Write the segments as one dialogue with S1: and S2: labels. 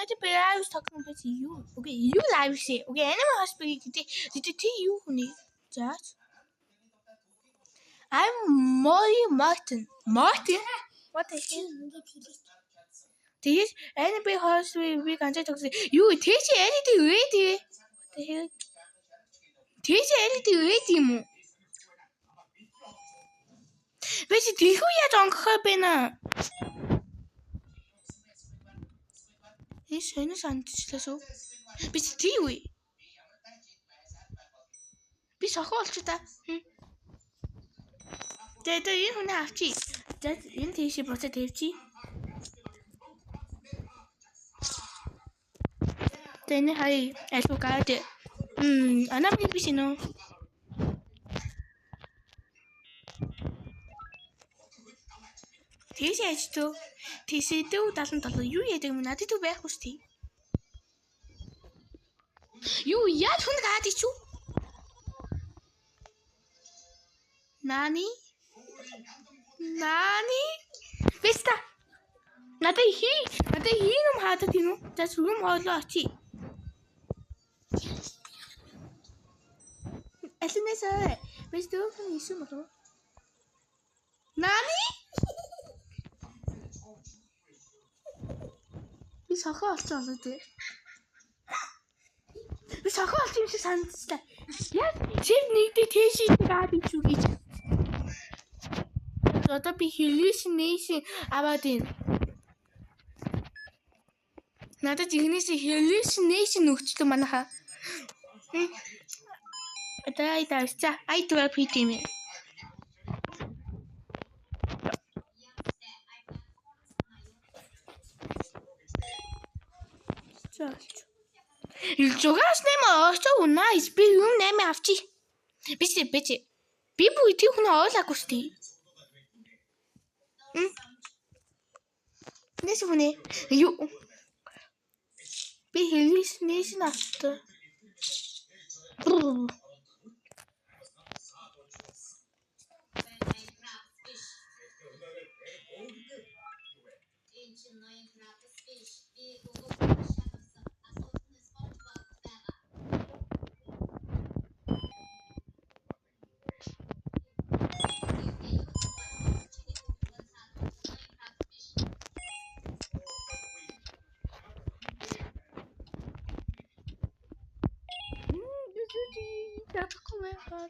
S1: Надад би live тоглох байсан юу? Окей, юу live шээ. Окей, Animal Hospital гэдэг. Гэдэг тий юу хүний? За. I'm Molly Martin. Martin? What the
S2: Чи
S1: hell?
S2: ингээд хэлээ.
S1: Тэгээд Animal Hospital би ганцаа тоглосон. Юу тийч Andy вэ тий? What the hell? Тийч Andy вэ тийм үү? Би чи тэрхүү яаж онгохоо бэ нэ? Энэ сонир сандчлаа шүү. Би чи тий үү? Би сохоо болчих та. Тэгээ тэгээ энэ хүнээ авчи. За энэ тийшээ буцаа тавьчих. Тэгээ энэ хай аль уу гад. Анаа миний биш нөө. Тийшээ аж төө. Тийшээ дөө 77 юу яадаг юм надад төв байхгүй шүү дээ. Юу яаж хүн гад ичүү? Нани? Нани? Бэста. Надад хий, надад хий юм хаадад юм уу? За сүгэм хоолоо очие. Алинасаа бэстэ хүн исэн болов уу? Нани? Би сохоо олсон болоо тий. Би сохоо олсон юм шиг санагдчихлаа. Яг шив нэгдээ тийш гад ичүү гэж. Одоо би hallucination аваад байна. Надад ихнээс hallucination өгчлөө манайхаа. Одоо ай тавьчаа. Ай түр пит юм. За. Зугаас 8 очоо nice. Би юм 8 авчи. Би чи би чи. Би бүх тийм хүн ойлаагүй шүү дээ. Нэс хүнээ. Юу? Би hallucination авсан. Чадахгүй байх аа.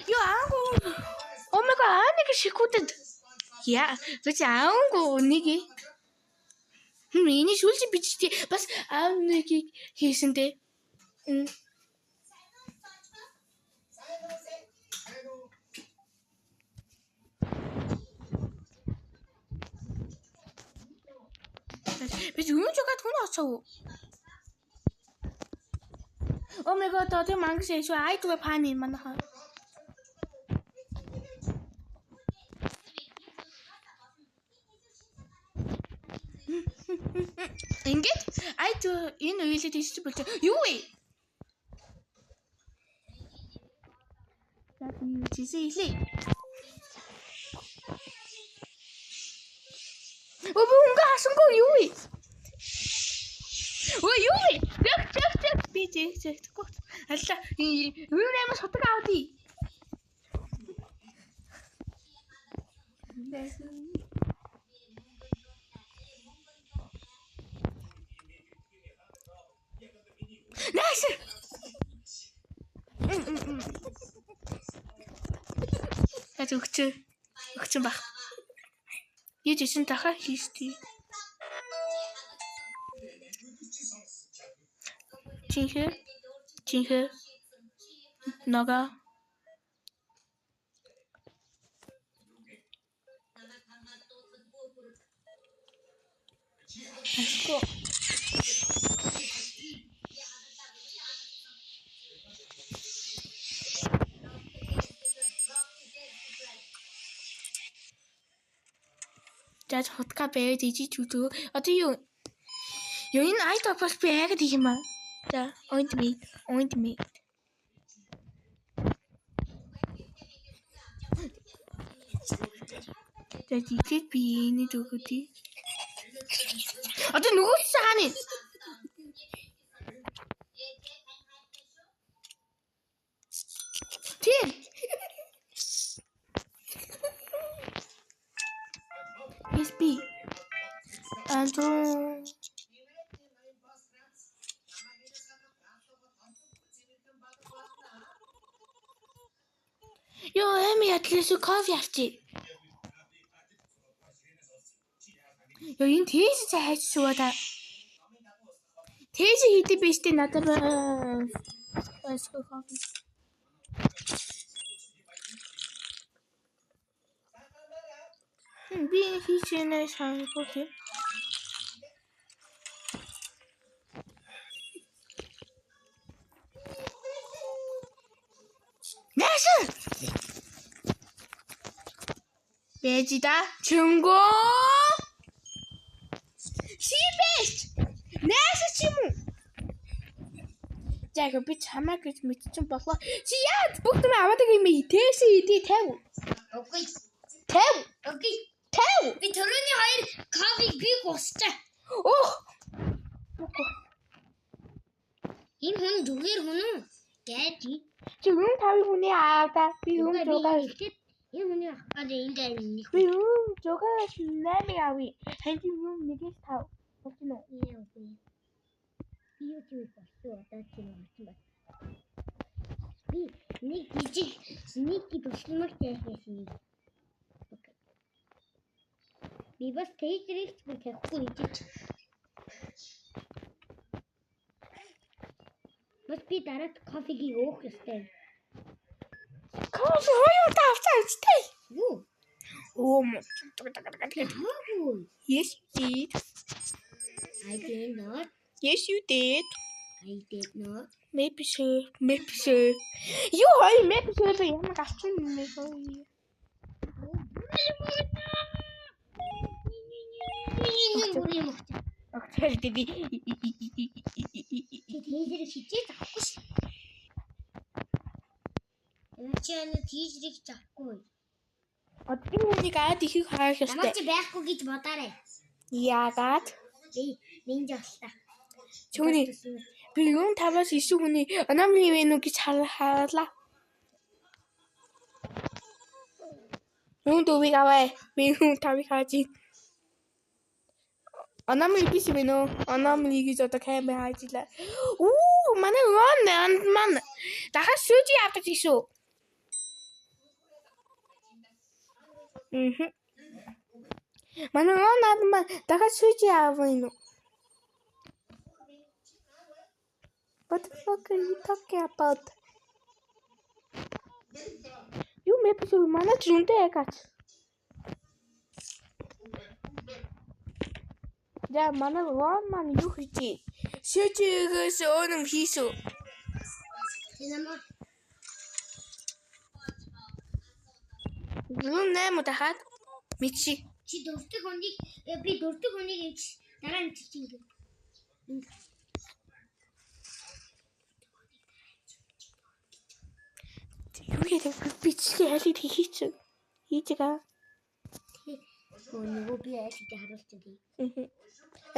S1: Юу аагүй. Oh my god, аа нэг шикүүдэд. Яа, зүг аагүй нэг. Миний шүүлж бичтэй бас аав нэгийг хийсэн дээ. Би юун жогад хүн очоо. Oh my god, одоо мангас яшгүй ай түгэ паны манайхаа. Ингээд ай тү энэ үеэлээ тийш болж юу вэ? За би чисээ илээ. Өө би өнгө хасангүй юу вэ? Өө юу вэ? Зэг зэг зэг би зэг зэг тэгэхгүй. Алла юу нэмэ сутаг авдий. Nice. Яаж өгчөө? Өгчөн баг. Яаж исэн дахаа хийстий. Жинхэ. Жинхэ. Нага. Ашгүй. За хутга бариад ижиж үзөө. Одоо юу? Юу энэ iTop-аас би айгаад их юм аа. За ointment, ointment. За тэгээд би энийг өгöd. Одоо нөгөө чинь хаана? Тийм. Yes би. Антон. Йоо, эми ядлаа кофе авчи. Йоо, энэ тийш хайч шүү та. Тийш хийдэг биш үү надад кофе. Би хийж нэ санахгүй юм. Нэш! Бэжида 중고 시베스 нэш ч юм уу? За би чамаа гэж мэдчихэн боллоо. Чи яаж бүгд юм аваад байгаа юм бэ? Тэш иди 50.
S2: Окей.
S1: 50.
S2: Окей.
S1: 50.
S2: Би төрөний хоёр кофег би гусчаа.
S1: Ох.
S2: Энэ хүн зүгээр хүн үү? Гээд.
S1: Чи юм тавыг хүний аав та. Би юм зугаа.
S2: Энэ хүний авах гэж энд нэг.
S1: Би юм зугаас 8 авъя. Хань чи юм нэгээс 5. Болж гинэ үү?
S2: Би юу ч болсон одоо чи нэг болсон байна. Би нэг жижиг нэг тусламж яахаас нэг. Би бас тэйжрийг ч би тавихгүй гэж. Бас би дараад кофегийг уух ёстой.
S1: Кофе хоёр удаа авцаа үстэй.
S2: Юу?
S1: Оо.
S2: Хаагүй.
S1: Yes you did.
S2: I did not.
S1: Yes you did.
S2: I did not.
S1: Maybe sure. Maybe sure. Юу хоёр maybe sure ямар гарчин юм бэ?
S2: Бүр юм өгч.
S1: Окей би.
S2: Чи тийзэрийг хичээж авахгүй ш. Чи энэ тийзэрийг авахгүй.
S1: Одоо энэ хүнийг аад ихийг хаах ёстой.
S2: Намайг чи байхгүй гэж бодоорой.
S1: Яагаад?
S2: Би нинжа боллоо.
S1: Чүний би юм таваас 9 хүний аномли вэ нү гэж харлаа. Юм дүүвийг аваа. Би юм тавыг хааж. Аномли биш юм нөө. Аномли гэж одоо камер хааж илаа. Үу, манай рон ман дахиад сүүжи авдаг шүү. Мм. Манай рон ман дахиад сүүжи авах юм уу? What the fuck are you talking about? Юу мэпс манай ч үнтэй ягач. За манай рон маань юу хийж? Сүүжигээс өөрөм хийсүү.
S2: Чи намайг
S1: Юу нэм дахиад мэдши.
S2: чи дөрөвдөг хүнийг би дөрөвдөг хүнийг энэ дараа нь чи ингэ.
S1: Юу хийх бичлэгээ алийг хийчих. Хийж байгаа.
S2: Нөгөө би аль хэдийн харуулчих.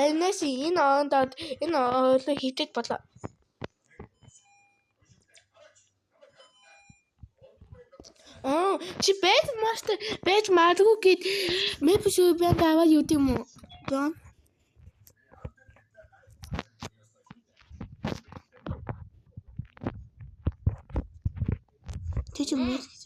S1: Энэс энэ онд энэ ойлоо хийдэг болоо. Аа, чи бэд мастер бэд магадгүй гэд мэп шүү бэнд аваад юу юм уу? Дон. Чи ч юм уу гэж.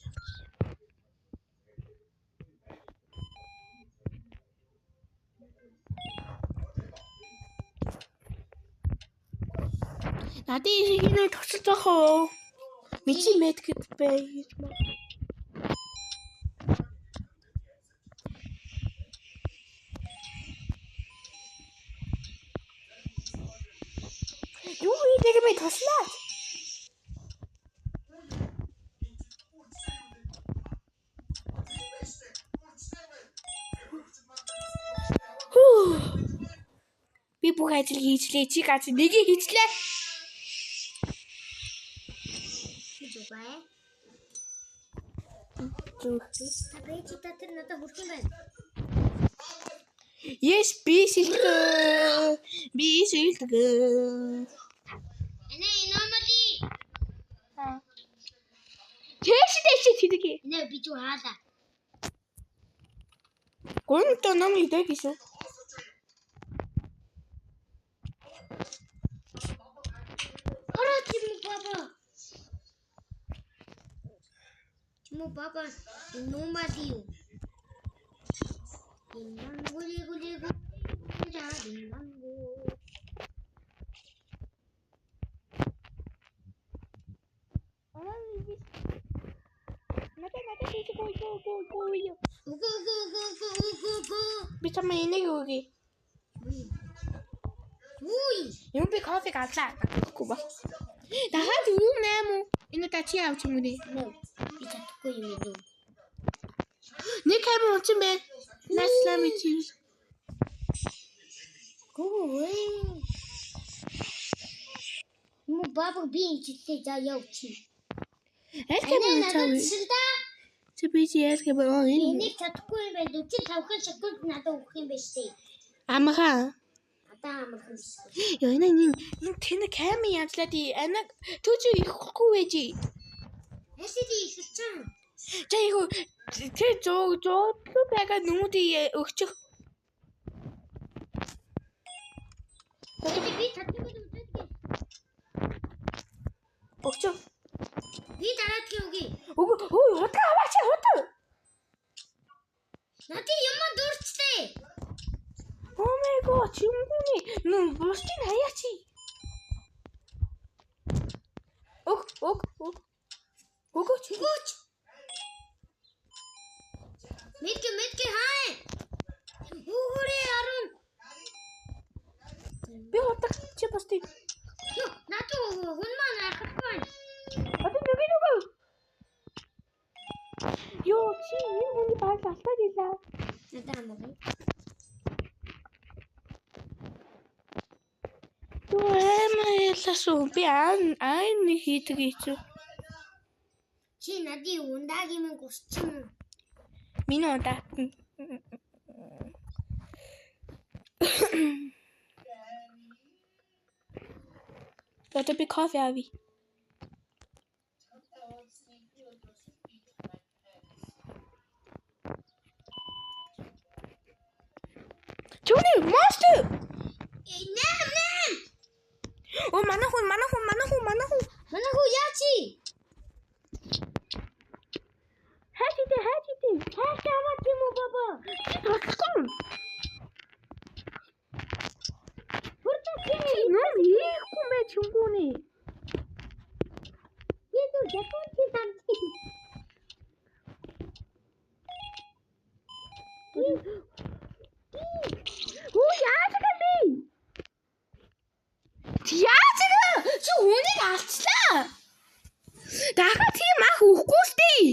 S1: Надын хинээ тусалж байгаа уу? Мичи мэд гэд бай гэж маа. Юу хийдэг юм бэ туслаа. Би бүх ажил хийжлээ. Чи гац нэгийг хийжлээ.
S2: Зүгэй.
S1: Зүг.
S2: Та би чи та тэр надад хүрэх юм байна.
S1: Yes, би шилдэг. Би шилдэг.
S2: Энэ anomaly.
S1: Тэш тэш тэдэг.
S2: Энэ би зүг хаалаа.
S1: Гонто ном идэг гэсэн.
S2: Ороо чим баба. Чим баба anomaly юу? Гүли гүли гүли. Жаа.
S1: Надад надад тийч гой гой гой гой.
S2: Үгүй үгүй үгүй үгүй үгүй үгүй.
S1: Би чамаа энийг өгье.
S2: Үгүй.
S1: Юм би кофег авлаа. Гэхгүй ба. Дахиад 4 8 уу? Энэ удаа чи авч юм уу?
S2: Нөө. Би чадахгүй юм уу?
S1: Нэг камер унчин байна. Nice to meet you.
S2: Гүү. Мө баба би энэ за яв чи.
S1: Аль камер
S2: Надад
S1: унчаа?
S2: шилдэ.
S1: Чи би чи аль камер оо энэ.
S2: Энийг чадахгүй юм байна. 45 секунд надад өгөх юм байна штэ.
S1: Амхан.
S2: Одоо амархан биш.
S1: Яа энэ энэ энэ тэн камер янзлаад анаг түүж ихгүй байж.
S2: Эсэд ихэлсэн.
S1: За их тэр 100 100 байгаа нүмүүдийг өгчих.
S2: Би чадахгүй үздэг.
S1: Өгчих.
S2: Би дараадгийн үгүй.
S1: Үгүй өө худлаа аваач худал.
S2: Надад юм дурчлээ.
S1: Oh my god, чимгүний нү бусдыг хаяач. Өг өг өг. Өгөөч.
S2: Өгөөч. Мэдгэ мэдгэ хай. Үгүрээ арун.
S1: Би худаг чи бусдыг.
S2: Юу надад хүн маань ахахгүй байна.
S1: Одоо нүгэ нүгэ. Йоо чи энэ хүний баг алтаад илаа.
S2: Надад хамаагүй.
S1: Юу амар яллаа шүү. Би ан айн нэг хийдэг ийчүү.
S2: Чи надын ундагийн минь гусчин.
S1: Миний удаа. Одоо би кофе авъя. Түүний monster.
S2: Нэм нэм.
S1: Оо манай хүн манай хүн манай хүн манай хүн.
S2: Манай хүү яа чи?
S1: Хайж идэ хайж идэ.
S2: Хайж аваад юм уу баба?
S1: Чи туслахгүй.
S2: Хүрдэ
S1: Чи ном хийхгүй мэ чингүүний.
S2: Би зү Япон чи самти.
S1: Хөө яаж юм бэ? Яаж юм? Чи хүнийг алчлаа. Дахиад тийм ах өгөхгүй л дээ.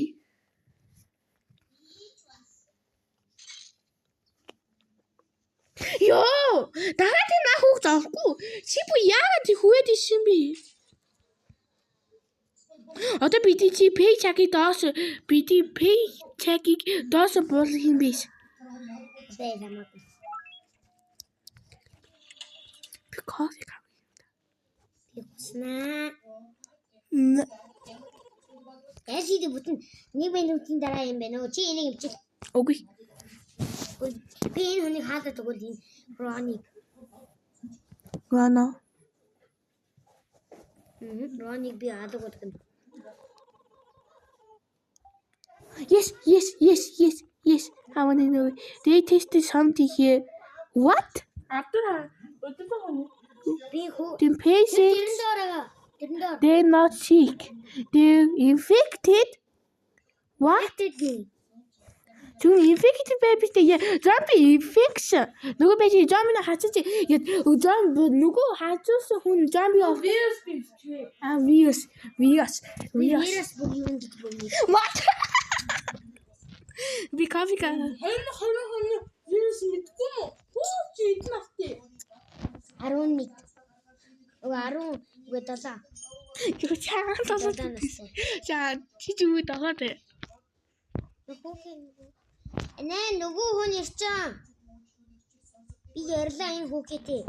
S1: Йоо, дахиад тийм ах өгч авахгүй. Чи бу яагаад тийм хүрээд ирсэн бэ? Одоо бидний чи paycheck-ийг доош бидний paycheck-ийг доош буулгах юм биш.
S2: Бэ хамаагүй.
S1: Би кофе авъя.
S2: Би гуснаа.
S1: Н-
S2: Яаш идэв бүтэн нэг минутын дараа юм байна уу? Чи энийг имчил.
S1: Үгүй.
S2: Би энэ хүнийг хаалаад өгвөл энэ Роныг.
S1: Роно.
S2: Роныг би алга болгоно.
S1: Yes, yes, yes, yes, yes. I want to know. They tested something here. What?
S2: Би хүү
S1: The
S2: тэрэн
S1: patients,
S2: дээр байгаа. Тэрэн дээр.
S1: they're not sick. They're infected. What?
S2: Тэд.
S1: Түн infected baby дээ. Zombie infection. Нөгөө байж zombie хачиж zombie нөгөө хажуусан хүн zombie бол
S3: Вирус биш чи.
S1: а вирус вирус вирус.
S2: Вирус бүх юм гэж бүгд.
S1: What? Би кофе ка.
S3: 20 20 вирус мэдгүй юм уу? Хүү чи эдэн настай.
S2: Үгүй 10 үгүй 7.
S1: Юу чаан 7
S2: 7 настай.
S1: За чи зүгээр дагаад.
S2: Хүүхэн нэ нөгөө хүн ирсэн. Би ярьлаа энэ хүүхээтэй.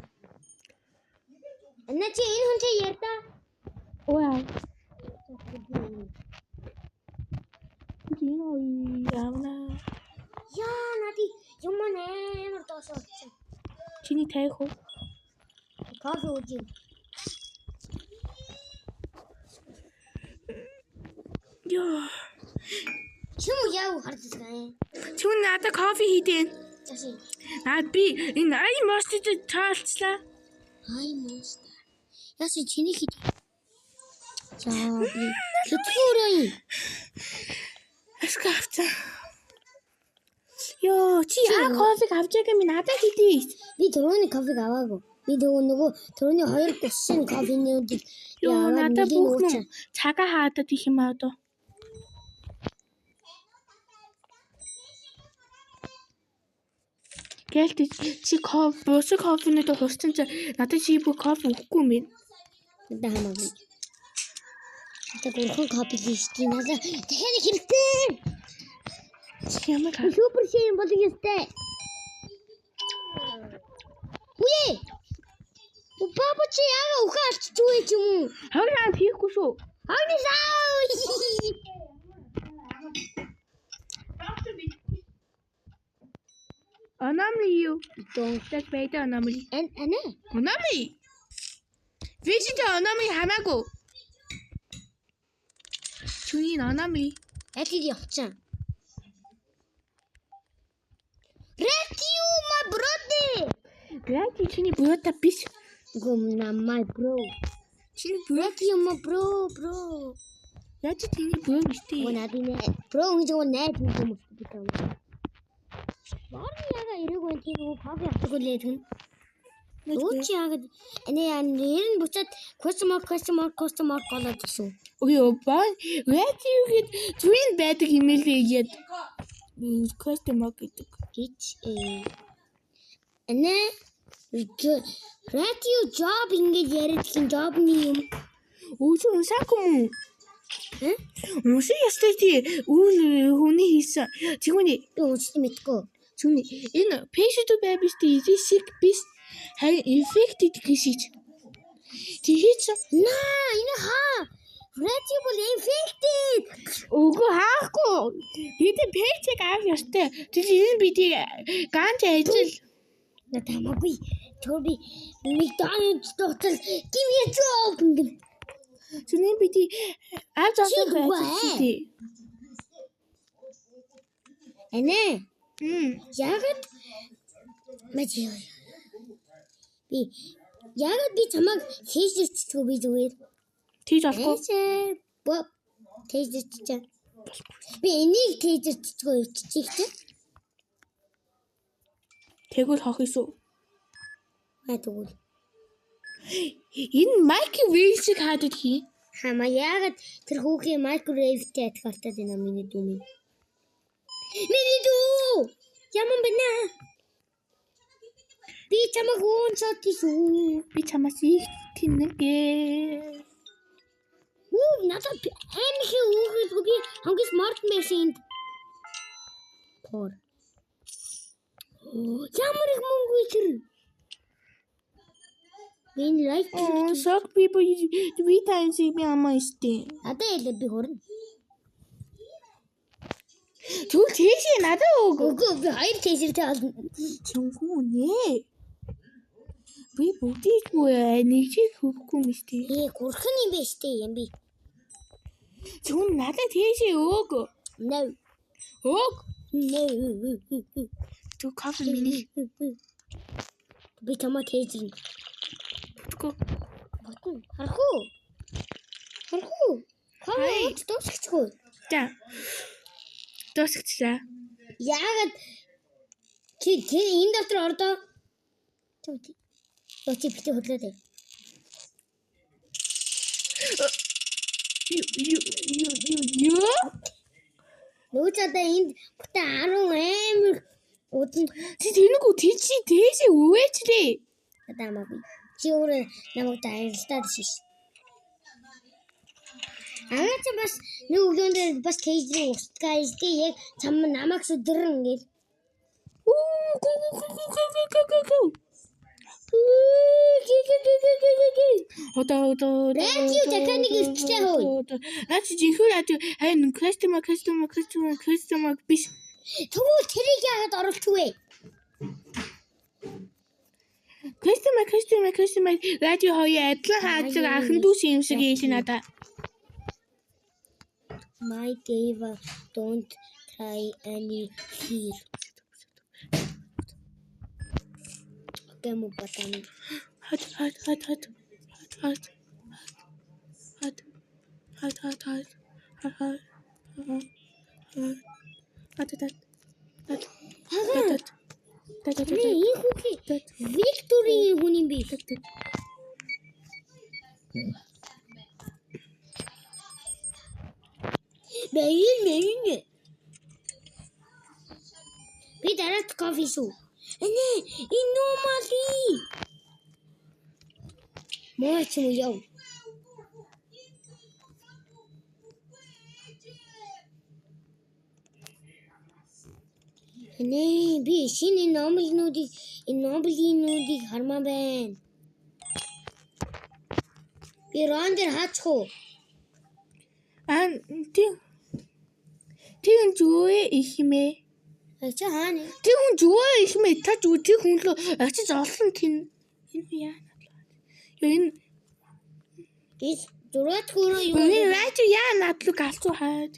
S2: Нэ чи энэ хүнтэй ярьдаа.
S1: Ой. Чи энэ ой явна.
S2: Яа нади юм амар доошоо очсон.
S1: Чиний тайх уу?
S2: Кофе ууж.
S1: Йоо.
S2: Чи юм яав харж байгаа юм.
S1: Чи надад кофе хийдэн.
S2: Заши.
S1: Аа би энэ ай мостид таалцлаа.
S2: Ай монстер. Яши чиний хит. За би хэдхэн өрөө юм.
S1: Аска авцаа. Йоо, чи яа кофег авч байгаа минь надад хийдээ.
S2: Би түрүүний кофег аваагүй. Би нөгөө түрүүний 2:30 кофенуудыг
S1: Йоо, надад бүх юм цагаа хаадад их юм аа одоо. Гэлт чи кофе, бусад кофенуудыг хуссан чи надад чи бүх кофе өгөхгүй юм байна.
S2: Надад хамаагүй. Надад гурван кофе хийх надад дахиад нэг хэрэгтэй.
S1: Чи ямар кофе?
S2: Супер шин болог ёстой. Үе. Баба чи яага ухаан алччихгүй ч юм уу?
S1: Хог наад хийхгүй шүү.
S2: Агнесаа.
S1: Anomaly юу? Don't байдаг anomaly.
S2: Ан ана.
S1: Anomaly. Vision anomaly хамаагүй. Чиний anomaly.
S2: Аль хэд явцсан? Rescue my brother.
S1: Грати чиний brother биш.
S2: Гүм на my bro.
S1: Чиний bro
S2: Rescue my bro bro.
S1: яаж чиний bro биш
S2: Гүн
S1: тий.
S2: надын bro гэж гоо найз юм юм би таа. Барны яга эрэг байна тийм үү? Кофе авдаг үлээ тэгнэ. Өө чи яагаад нэ нэр нь буцаад question mark question mark question mark болоод ирсэн.
S1: Үгүй юу ба Грати юу гэд twin байдаг юм лээ гээд question mark гэдэг.
S2: Гэж нэ Radio job ингэж яриад хин jobны юм.
S1: Өө чи уншаагүй юм уу?
S2: Хэ?
S1: Унших ёстой тий. Үйл хүний хийсэн. Тэгвэл
S2: Би уншиж мэдгүй.
S1: Түүний энэ patient baby тий sick биш харин infected гэж. Тэгэхээр чи
S2: Наа энэ хаа Radio бол infected.
S1: үгүй хаахгүй. Бид paycheck авах ёстой. Тэр энэ бидийг ганц ажил
S2: Надад хамаагүй. Тэр би McDonald's дотор give me a job гэнэ.
S1: Түүний бидийг авч
S2: Чи
S1: авах
S2: үгүй
S1: ажил тий.
S2: Анэ
S1: Мм.
S2: яагаад мэж би яагаад би чамайг хийжчихгүй би зүгээр.
S1: Тийж болохгүй.
S2: Тэжээ. Бо тэжчихээ. Би энийг тэжчихгүй өвччих чи.
S1: Тэгвэл хох эсвэл.
S2: Маа тэгвэл.
S1: Энэ microwave шиг хаадаг хий.
S2: Хама яагаад тэр хүүхийн microwave-тэй адилхалтаад байна миний дүү минь. Миний дүү! Яман байна? Би чамайг уун шот шүү.
S1: Би чамаас их тэнэгэ.
S2: Үү надад амар их үүгэлгүй би хамгийн смарт байсан энд. Пор. Ямар их мөнгө вэ тэр? Би энэ лайк
S1: Oh, suck people three times би амаа истэ.
S2: надад ялээ би хөрнө.
S1: Тэгвэл тийшээ надад өг.
S2: Үгүй би хоёр тесэртэй олно.
S1: Чимхүү нэ. Би бүгдийгүй нэг чиг хөвөхгүй юм штэ.
S2: Ээ гурхан юм байна штэ юм би.
S1: Тэгвэл надад тийшээ өг.
S2: No.
S1: Өг.
S2: No.
S1: Тэг кофе миний
S2: Би чамаа тээзэрнэ.
S1: бүтгөө.
S2: Ботно. Харах уу? Харах уу?
S1: Хай.
S2: Хай. Дуусчихгүй.
S1: За. Дуусчихлаа.
S2: Яагаад чи тэр энэ дотор ордоо? Чи чи. Йоо чи битээ хөдлөөд бай.
S1: Юу юу юу юу?
S2: Нөгөө ч одоо энд бүтэн 10 амар удан
S1: Чи тэрнэгүү тийшээ тийшээ өвөөчлээ.
S2: одоо хамаагүй. Чи өөрөө намайг дайралтаад шиш. Аа чи бас нэг өглөөн дээр бас кейжрийн устгаа ийдээ яг чам намайг сүдэрн гэл.
S1: Уу гү гү гү гү гү гү гү гү. Одоо одоо
S2: Радио дахиад нэг ирчлээ хөөе.
S1: Наа чи жинхэнэ радио харин customer customer customer customer биш.
S2: Тэгвэл тэрийг яагаад оруулчих вэ?
S1: Customer customer customer радио хоёр адилхан хаацаг анхан дүүс юм шиг хэлээ надаа.
S2: My Deva don't try any here. Okay, мө батан.
S1: Хат хат хат хат хат хат хат хат хат хат хат хат хат хат хат хат хат
S2: Би энэ хүүхий Викторийн хүн юм би. Бэйн бэйн. Би дараад кофе шүү. Нэ, энэ нормали. Маа ч юм яв. Нэ, би шинэ номлнуудыг энэ номлынуудыг хармаа байна. Би рон дээр хаачих уу?
S1: Аа тийм тийм зүвэ их хэмээ.
S2: Чи хаана?
S1: Тэр хүн зүгээр их мэ та зүгээр тэр хүн лөө очиж олсон тэн энэ хүн яа надлаа. Яа энэ
S2: Би зураад хөрөө юу?
S1: энэ радио яа надлуу галзуу хаад.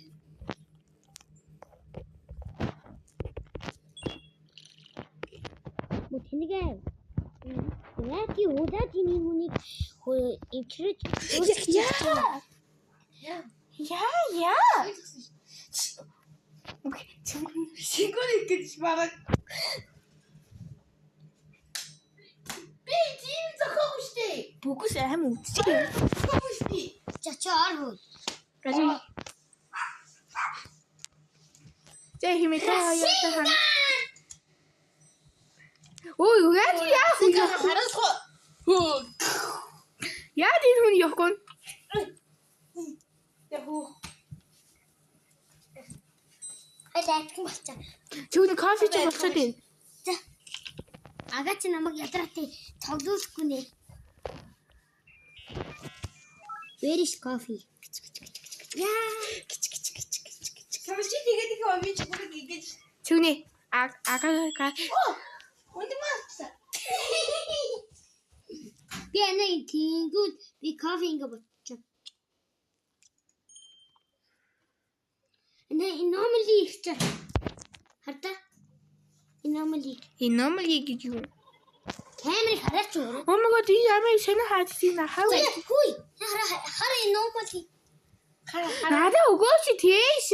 S2: Мө тэнэгэ. Радио удаад энэ хүнийг ивчрэж
S1: Яа. Яа яа. Окей.
S3: Шингүүр гэж бараг. Би тийм зохиогүй штэ.
S1: Бүгээс аим үдчихээ.
S3: Зохиогүй штэ.
S2: За чи ор хөө.
S1: Радио. За химээ та хоёртой хам. Ой, радио яах вэ?
S3: Харуулах уу?
S1: Яа тэр хүн явахгүй.
S3: Яг хөө.
S2: Айлтхан болцоо.
S1: Чи өнө кофе чи болчиход байна.
S2: За. Ага чи намайг ядраатай тоглуулахгүй нэ. Where is coffee? Яа.
S3: Чамш чи тэгээд их юм би чи бүрэг ингэж.
S1: Чи өнө ага
S3: Үнд маа.
S2: Би анаа тэнгүүд би кофе ингэ бодчих. Нэ anomaly ирчих. Хардаа. Anomaly.
S1: Anomaly гэж юу?
S2: Камерыг хараач өөрөө.
S1: Oh my god, энэ ямар сонир хаагдсан юм хаа.
S2: Хүй. Хара хара anomaly.
S3: Хара хара.
S1: Надаа өгөөч тийш.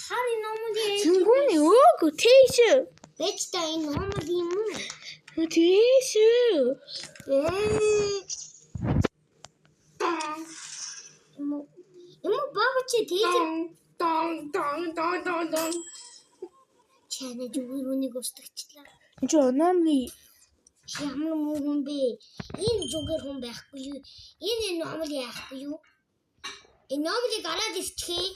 S2: Хар anomaly.
S1: Цэнгүүн өг тийш.
S2: Бэж та anomaly юм уу?
S1: Тийш.
S2: Юм юм баба чи тийш.
S1: Дон дон дон дон дон.
S2: Чанаа зүгээр үнийг устгахчлаа.
S1: Энд чи anomaly
S2: Чи ямар муу хүн бэ? Энэ зүгээр хүн байхгүй юу? Энэ anomaly яахгүй юу? Anomaly гараад ирчих.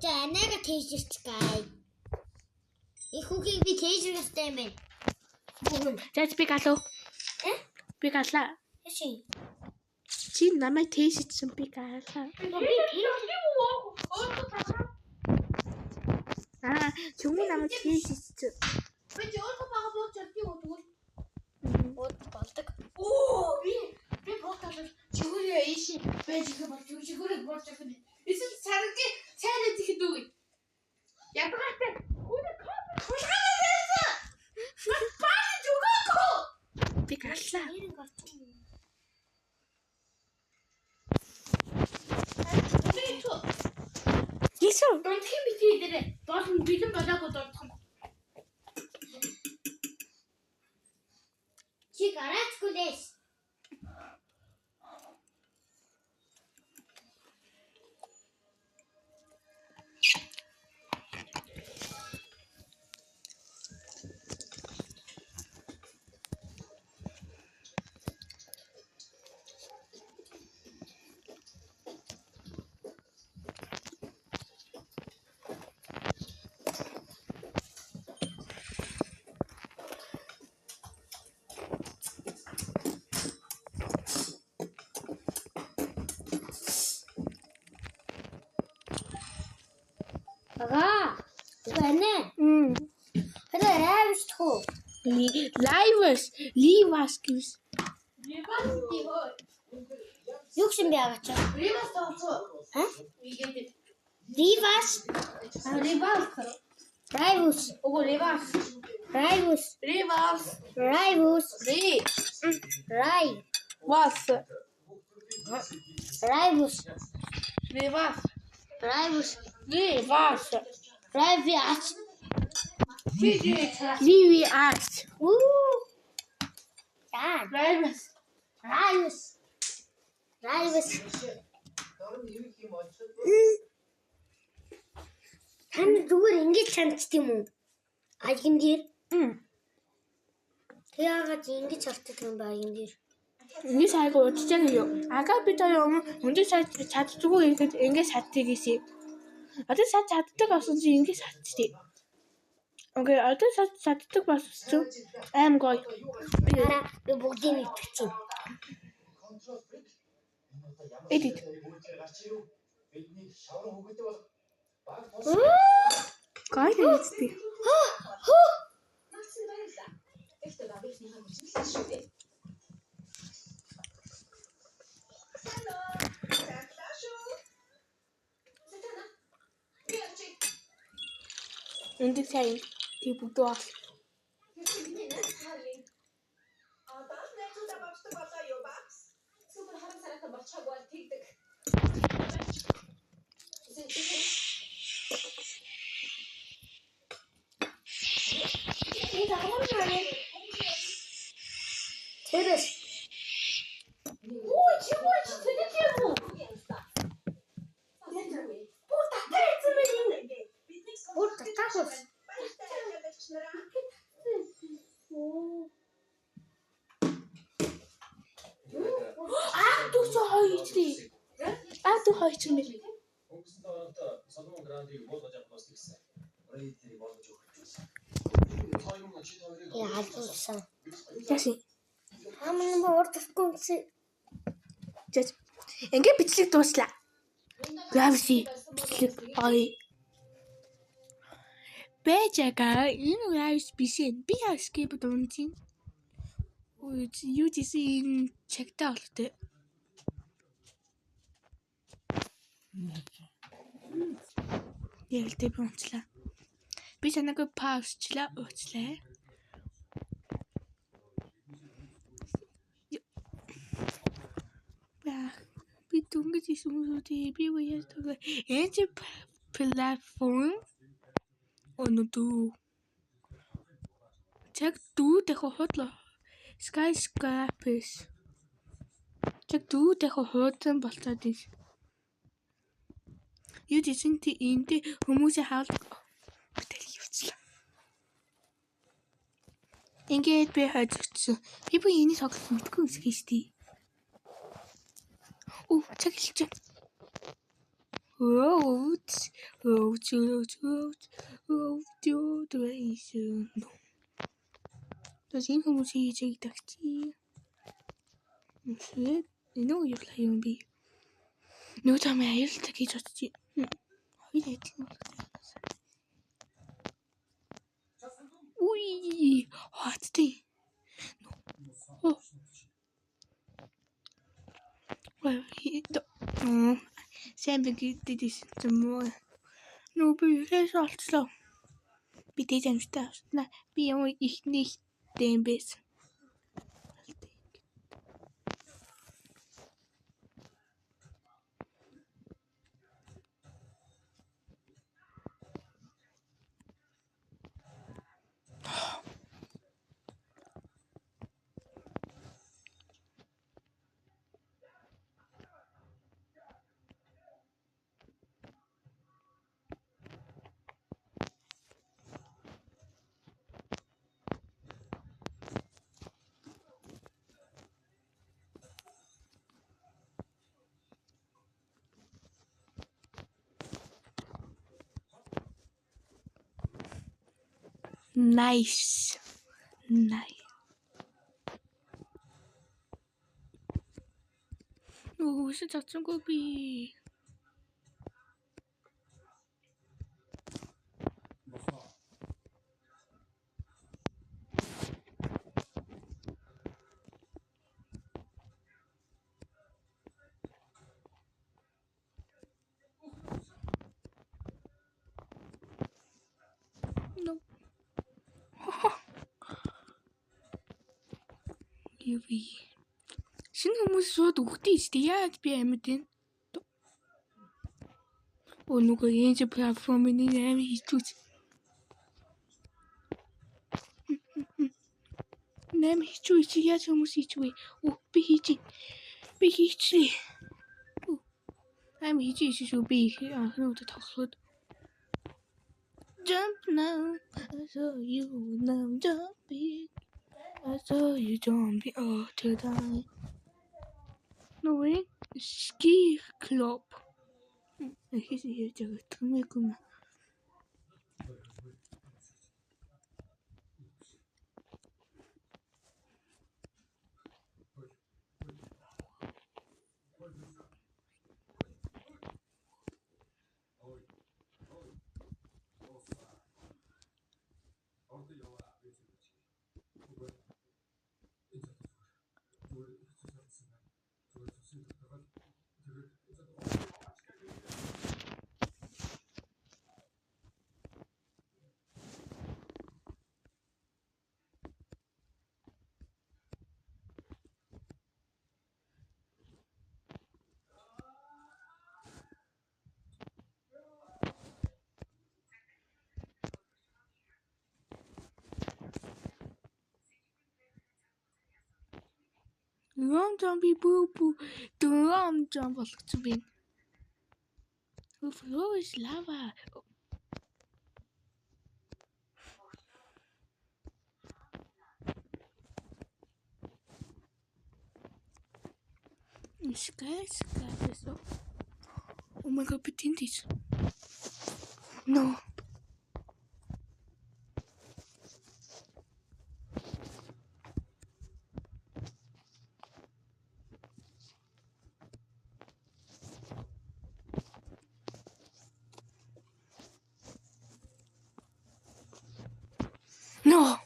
S2: За анаага тийшэрч гай. Их хүүхийг би тийшэрх ёстой юм байна. Бүгэн.
S1: За би галуу.
S2: Э?
S1: Би галаа.
S2: Яши.
S1: Чи намайг тийшсэн би галаа.
S2: Би тэр
S1: Аа, чүмэн намайг тийшсэн.
S3: Би чи өөрөө бага бууж чаддаг уу тэгвэл.
S2: бод болдог.
S3: Оо би би боотал чигүүрээ ийш байж их бол чигүүрээ болж явах юм. Эсвэл сарги сайн идэх дүү. Ядгаатай. Үнэ кофе тулгаад байсан. Бааж өгөөгүй.
S1: Би галлаа.
S2: Нэрэн гарч.
S1: Ийшүү.
S3: Дундхийн битгий дээр доор нь бэлэн болоогүй дурдах юм.
S2: Чи гараачгүй лээс. Ага. Гэнэ. Хэдэ райвс тхүү.
S1: Livers, Livas гэвс.
S2: Юу гэсэн бэ агач?
S3: Ривас тооцоо.
S2: Ха? Ривас,
S3: Ривас.
S2: Rivals,
S3: Үгүй Ривас.
S2: Rivals,
S3: Ривас.
S2: Rivals,
S3: Ри.
S2: Rai,
S3: Вас.
S2: Rivals,
S3: Ривас.
S2: Rivals,
S3: Ривас.
S2: Rivals.
S1: Livas.
S2: Уу. За,
S3: Ривас.
S2: Rivals. Rivals. Тань зүгээр ингэж чандчих юм уу? Аяган дээр. Тэг яагаад ингэж хартдаг юм бэ аяган дээр?
S1: Ингэж айгу удаж байгаа юу? Ага би тоо юм өндөр сад чаддгүй ингээд ингэж чаддаг гэсэн. Одоо сад чаддаг болсон чи ингэж чадчих. Окей, одоо сад чаддаг болсон чи аим гоё.
S2: Хараа би бүгдийг нэгтгэж чинь.
S1: Эдит. Гоё нэгтдэг. Өндөр сайн тэг бүгдөө бол.
S2: Тэрээс
S3: Үгүй чи үгүй чи тэгэж юм уу? Бүр татаа хийсэн мэн энэ.
S2: бүр татаагүй.
S1: Аа дүүсээ хоёр хийчлээ. Аа дүү хоёр ч юм бэ.
S4: Өнгөрсөн 7 хоногт Соломон Грандыг буулгаж авах бас тэгсэн. Рейдерийг болгож өгөх гэсэн.
S2: Яа халдуулсан.
S1: Яасан.
S2: Хаман бүр татахгүй гэсэн.
S1: Жаж. Ингээ бичлэг дууслаа. Gravity бичлэг ой. Бэжэга энэ Gravity биш ээ. Би escape дунчин. Юу гэсэн энэ чагтаа болтой. Яг л тэг би унчлаа. Би санаагүй паузчлаа, уучлаа. Бах. Би дөнгөж исэн хүмүүсээ би яаж тоглоо. Энэ чи платформ өнөдөө. Цаг дүү дахин худлаа. Skyscrapers. Цаг дүү дахин хуудан болцоод ин. Юу гэсэн чи энд хүмүүсийн хаал бүтээл явуулчлаа. Ингээд би хожигдсон. Би бүр энийг тоглох мэдгүй юм шиг шүү дээ. Оо, цаг хэлчихэ. Roads, roads, roads, roads, roads, roads. Тэс энэ хүмүүсийн хийж тагчи. Энэ үү явлаа юм би. Нөгөө там аюултай гэж бодчих. Хоёр адилхан болгосон. Уй, хаттай. Оо. Сайн би гэдэг юм уу? Нөө би ерөөс олцлоо. Би дэж амжтай авснаа. Би юм ихний дэм байсан. Nice. Nice. Нөгөө үсэн чадсангүй би. Би. Шинэ хүмүүс шууд үхдэг шүү дээ. Яаж би амьд вэ? Оо нөгөө энэ платформын амар хэцүү. Нэм хэцүү чи яаж хүмүүс хийчихвэ? Өө би хийж. Би хийчлээ. Амар хийж шүү би анхны удаа тоглоход. Jump now, I saw you now jump it. I saw you jump oh today. No way. Ski club. Хийсэн хийж байгаа тэмээгүй юм. Long jump boo boo. Long jump болгоцсон байна. Flow is lava. Sky sky so. Oh my god, би тэнд тийч. No. No.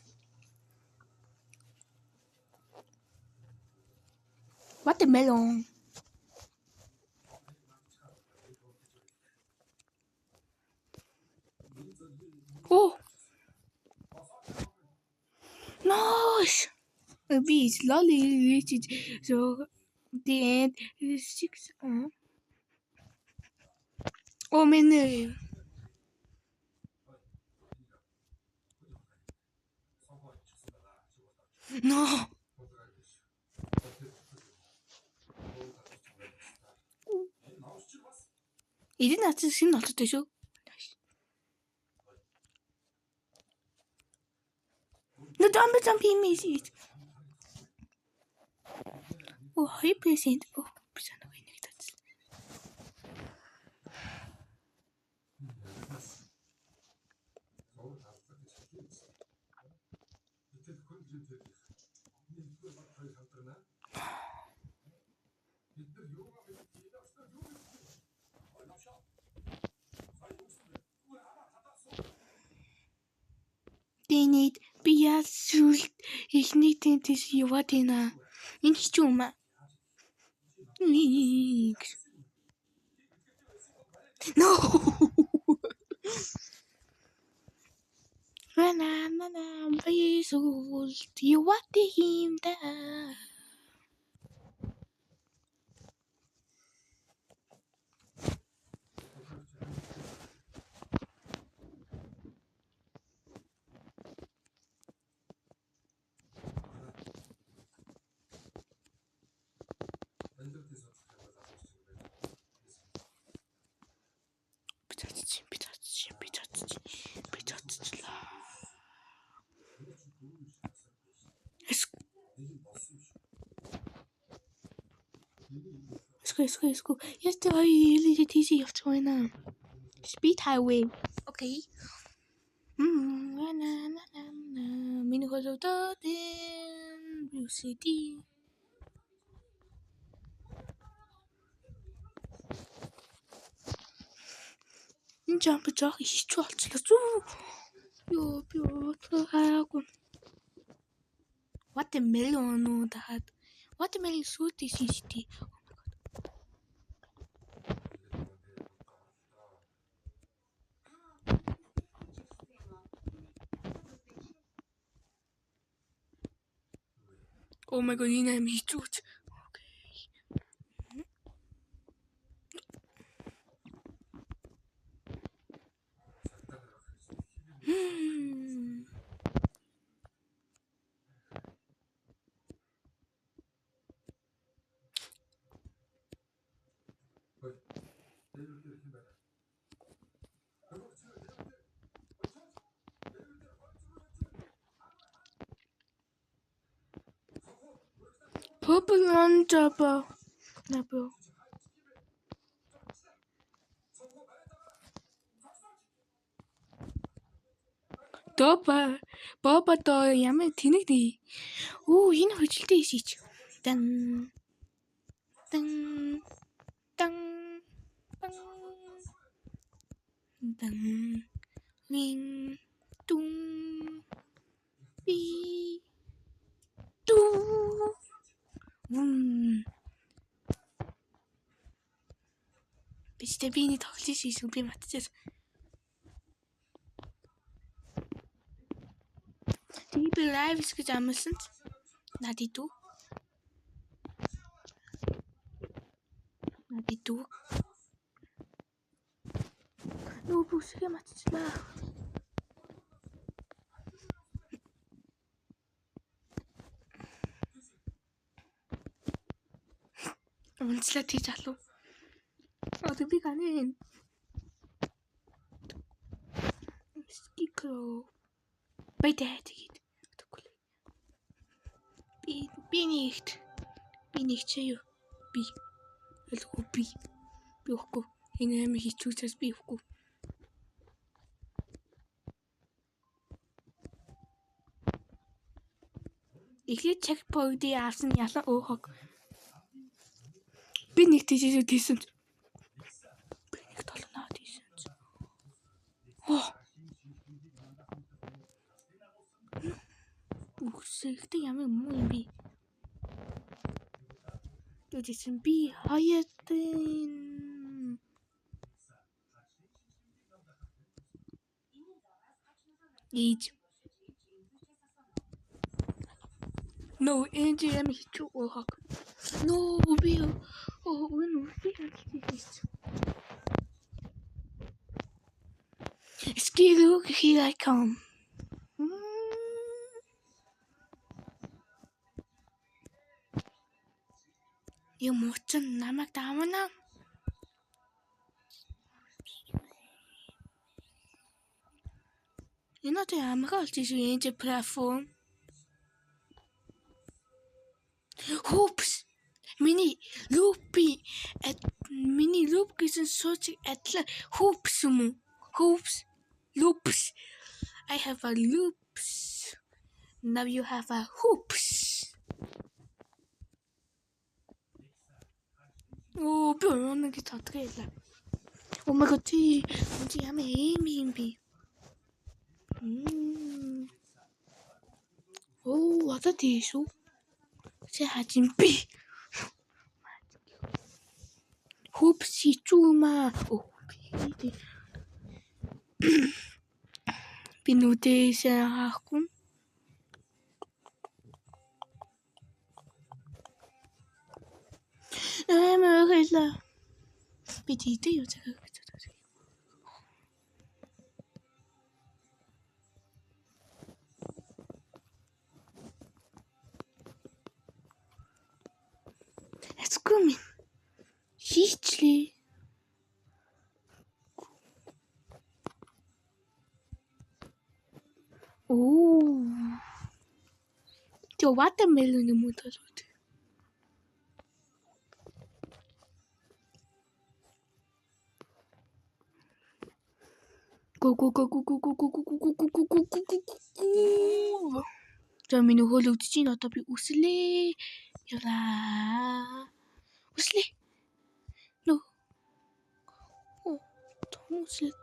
S1: Watermelon. Oh. Nice. Би slowly reached so the end is 6. Oh man. No. Эдийн нацсан шинэ олцтой шүү. No, don't be jumping me. Oh, 2%. Oh, би санаагүй нэг татсан. Тэнийд би яаж сүлд эхний тэн тийш яваад байна. Энэ хэцүү юм аа. No. На на на би сүлд яваад юм да. Би чадчихлаа. Эсгүй. Яс тэ хоёр илээ тийшээ явчих байна. Speed highway. Okay. На на на на. Миний хөлөвдөд UCD. Энэ jump жоох хэцүү болчихлоо. Зү. Йоо би бодлоо хараагүй. Watermelon уу дахад. Watermelon сүйт ийшин шүү дээ. Oh my god, энэ аим хэцүү ч. Okay. Purple on double. Double. Доба Боба доо ямар тэнэг нэ. Оо энэ хөжилтэй ишиж. Дан дан дан дан дан вин тун би ту. Би ч би нэг тоглож шийсэн би матчихсан. Тэгээ би лайв гэж амлсан ч над идүү. Над идүү. Нөө бүсгээ матчихлаа. Унцлаа тийж алуу. Одоо би ганы скикро байтаа тэгээд тэгвэл би нэгт би нэг чи юу би өлгөө би өгөхгүй энэ амар хэцүү учраас би өгөхгүй. Эхлээд чекпоинтыг авсан ялан өөхөг. Би нэг тийшээ тийсэн. Би нэг толноо тийсэн. Оо. Үхсэхтэй ямар муу юм бэ? Тэгсэн би хаятын Ээж. No, энэ ямар хэцүү өөхөг. No, би энэ үгүй хэлчихсэн. Skill here I come. Юм учин намайг давна. Энэ одоо ямархан болж ийш энэ чи платформ. Хупс. Миний лупи миний луп гэсэн сууч адилхан хупс юм уу? Hoops. Loops. I have a loops. Now you have a hoops. Оо би өнөө гэж тодгойлаа. Oh my god чи ямар эм юм бэ? Оо одоо тийш үү? Чи хажин би. Hoops хэцүү юм аа. Оо би би нүдээсээ хаахгүй. Амар хэлээ. Би тийдээ юу цагаа гэж бодож. Эцгүй минь. Хийчлээ. Оо. Тэгээ watermelon юм уу толгойд. Go go go go go go go go go go go go go go go. За миний хөл өвдөж чинь одоо би үслээ. Явлаа. Үслээ. Нөө. Оо, том үслээ.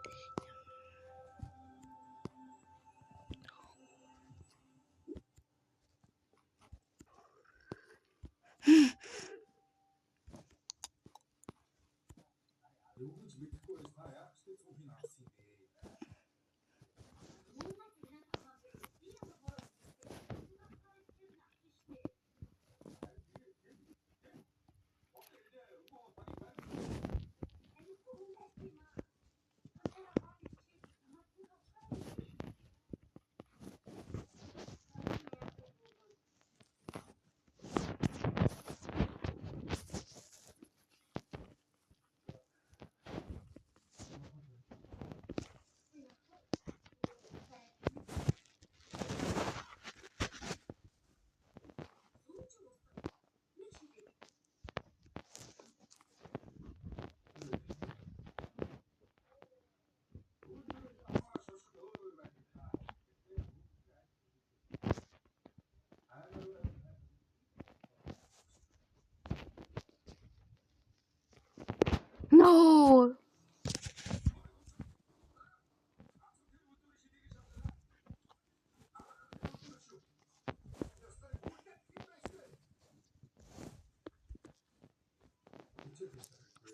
S1: No.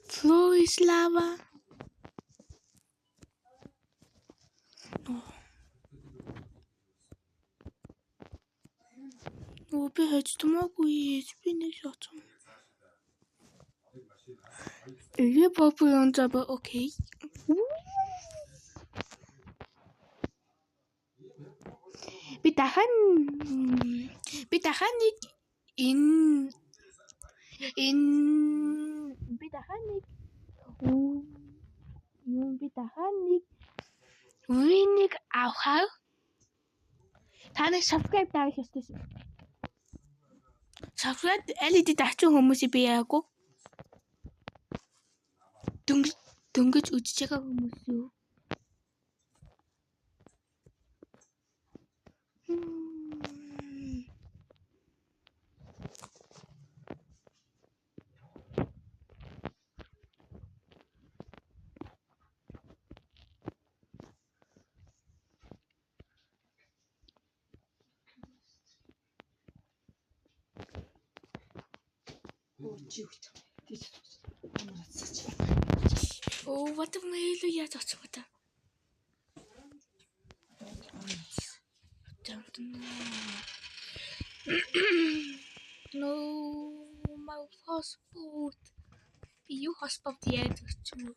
S1: Floor is lava. Нөгөө би хождмоогүй би нэг шоцсон. Тэгээ попуян заба окей. Би дахиад нэг энэ би дахиад нэг юм би дахиад нэг win-ийг авахаар та нар subscribe дарах ёстой шүү. Subscribe аль хэдийн дарчин хүмүүсийг би яагүй. Дөнгөж үзэж байгаа хүмүүс юу? Oh, what the hell яаж очих вэ? No, my passport. Би юу passport яаж өгч юм бэ?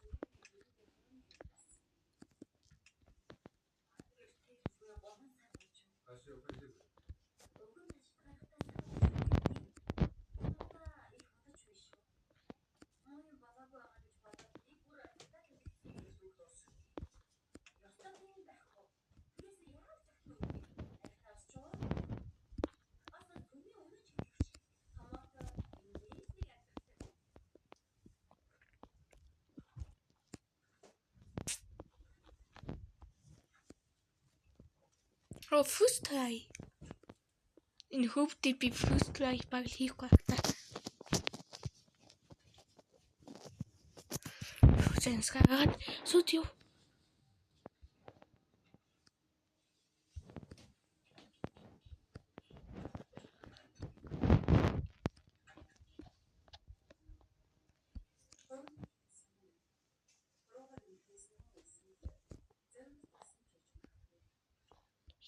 S1: Oh, first try. Энэ хөвдөө би first try баг л хийхгүй байх та. Зэнсгаад сууд юу?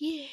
S1: Yeah.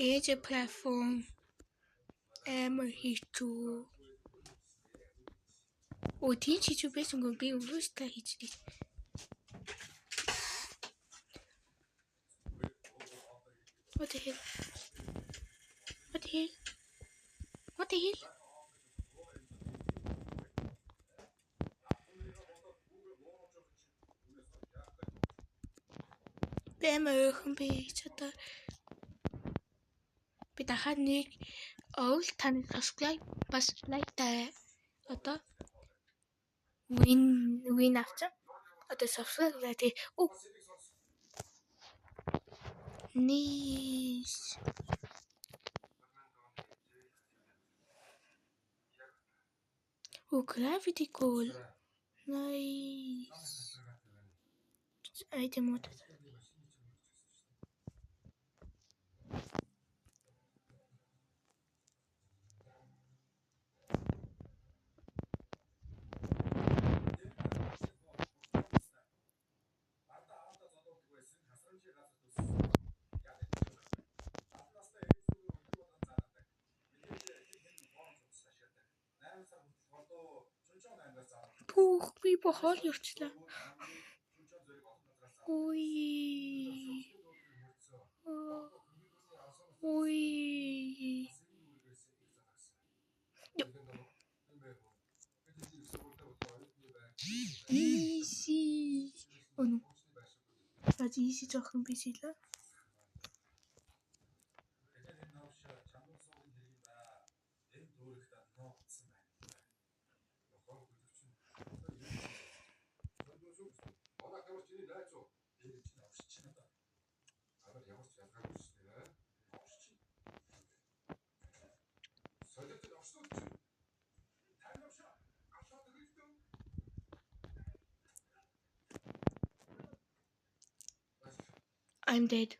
S1: Age platform амар хийчүү. Оо тийм хийчүү байсангүй би өөрөөсөө хийчихлээ. What the hell? What the hell? What the hell? Би амар өөрхөн би чадаа. Би дахиад нэг ойл таны subscribe бас like дараа одоо win авчих. Одоо subscribe лээ. Оо. Nice. Oh, gravity goal. Nice. Item what? Түүх би бохол явчлаа. Ой. Ой. Easy. Oh no. За easy жоохон биш лээ. I'm dead.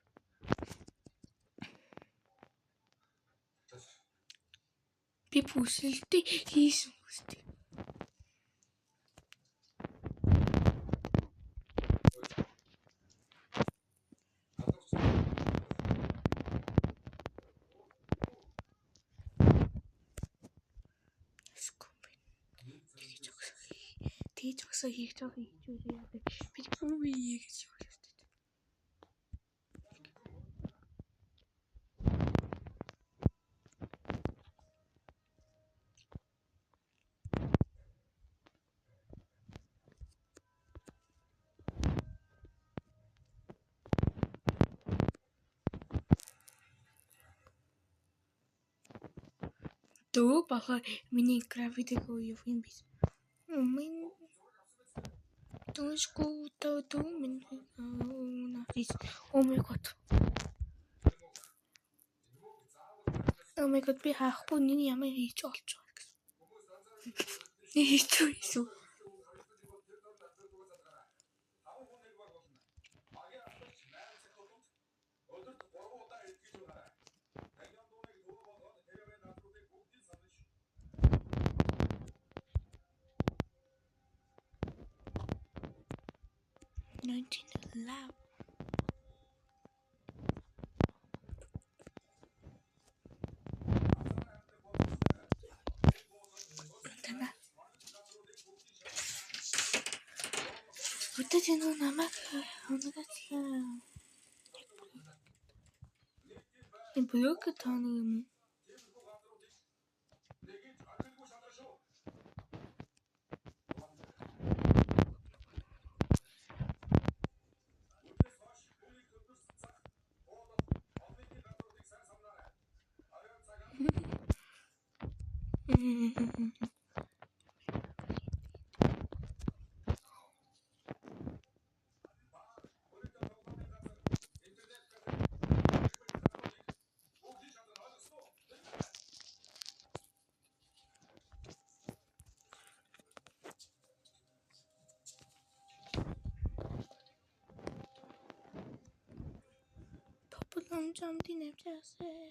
S1: Би бүсэлтээ хийсэн үстэй. Тэгж өгсөө хийх жоох хийж яадаг. Би үгүй гэж юу. Дөө болохоор миний график юу юм биш. Мин Дүүшгүй дөө минь Oh my god. Oh my god би хаахгүй нэг ямар хийж олж байгаа гэсэн. Нэг хийчих юм. Love. Одоо чи нөө намайг унагаачлаа. Энэ блок тааны юм уу? Намжамдын авчаасаа.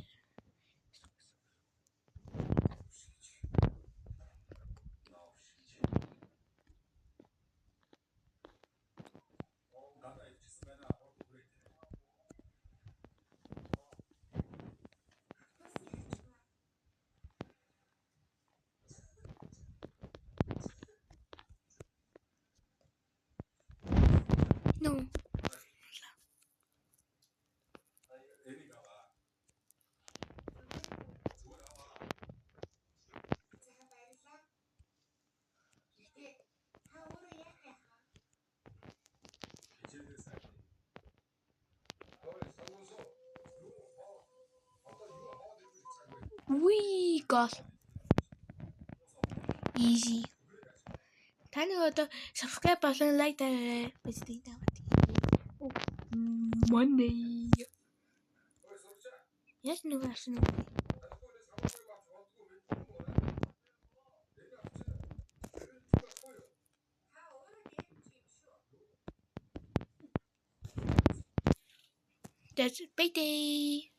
S1: No. We got easy. Та нэг одоо subscribe болон like дараарай. Биз дээ. Monday. Яаж нэг арсан вэ? That's bye day.